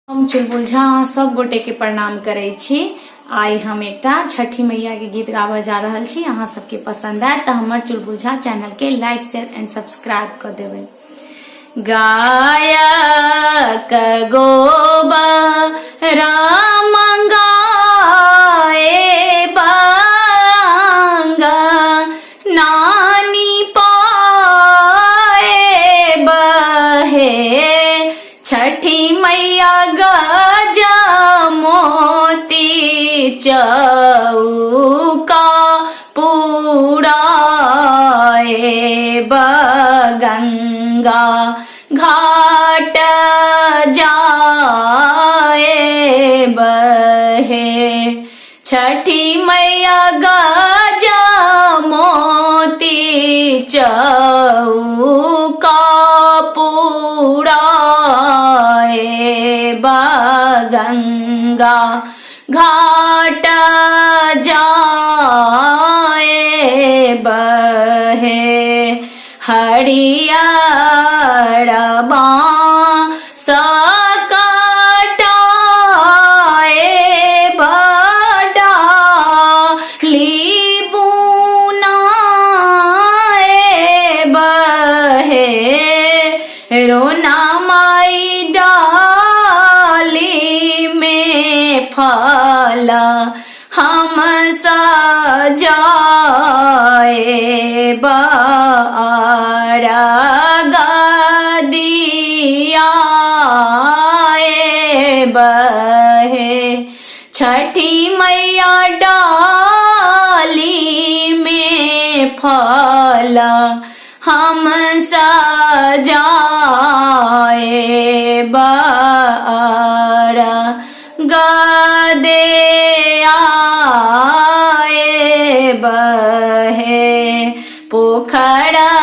हम चुलबुल झा अहाँ सब गोटे के प्रणाम करै छी। आइ हम एकटा छठी मैया के गीत गाबऽ जा रहल छी। अहाँ सबके पसंद आयत तऽ हमर चुलबुल झा चैनल के लाइक, शेयर एंड सब्सक्राइब कऽ देबै। गायक गोबा राम गाए बांगा नानी पाए बहे, छठी मैया गजा मोती चौका पुराए बगंगा घाट जाए बहे, छठी मैया गजा मोती चौका पुराए बगंगा घाट जाए बहे, हरियर सकटाए बडा लीबुनाए बहे, रोना माई डाली में फल हम सजाए बारा गदिया बहे, छठी मैया डाली में फल हम सजाए बारा गदे आए बहे, पोखरा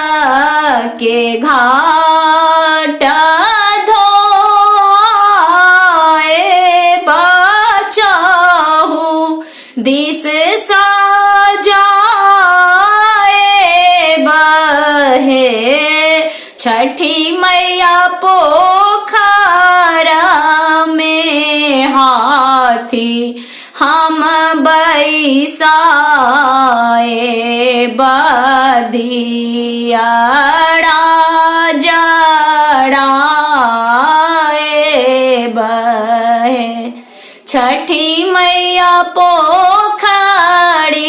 के घाट धोए बचाहू दिस सजाए बहे, छठी मैया पोखरा में हाथी हम बैसाए बदिया जड़ाए बहे, छठी मैया पोखरी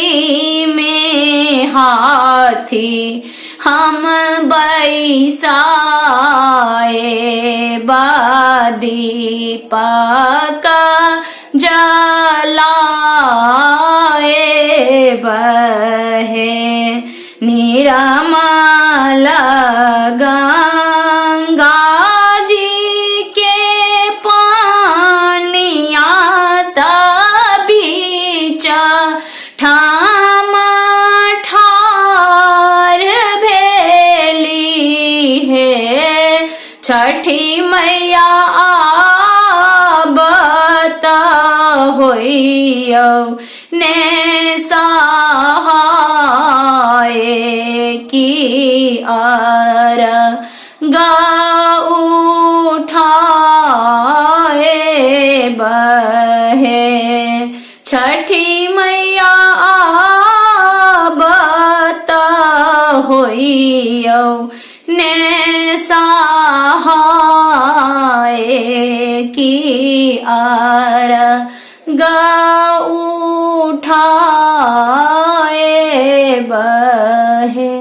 में हाथी हम बैसाए बदीपक जलाए बहे, निरमल गंगा जी के पानिया बीच ठाम ठार भेली हे, छठी मैया आबत होइयौ ने सहाय की अर उठाए बहे, छठी मैया आबत होइयौ ने सहाय की अर उठाए बहे।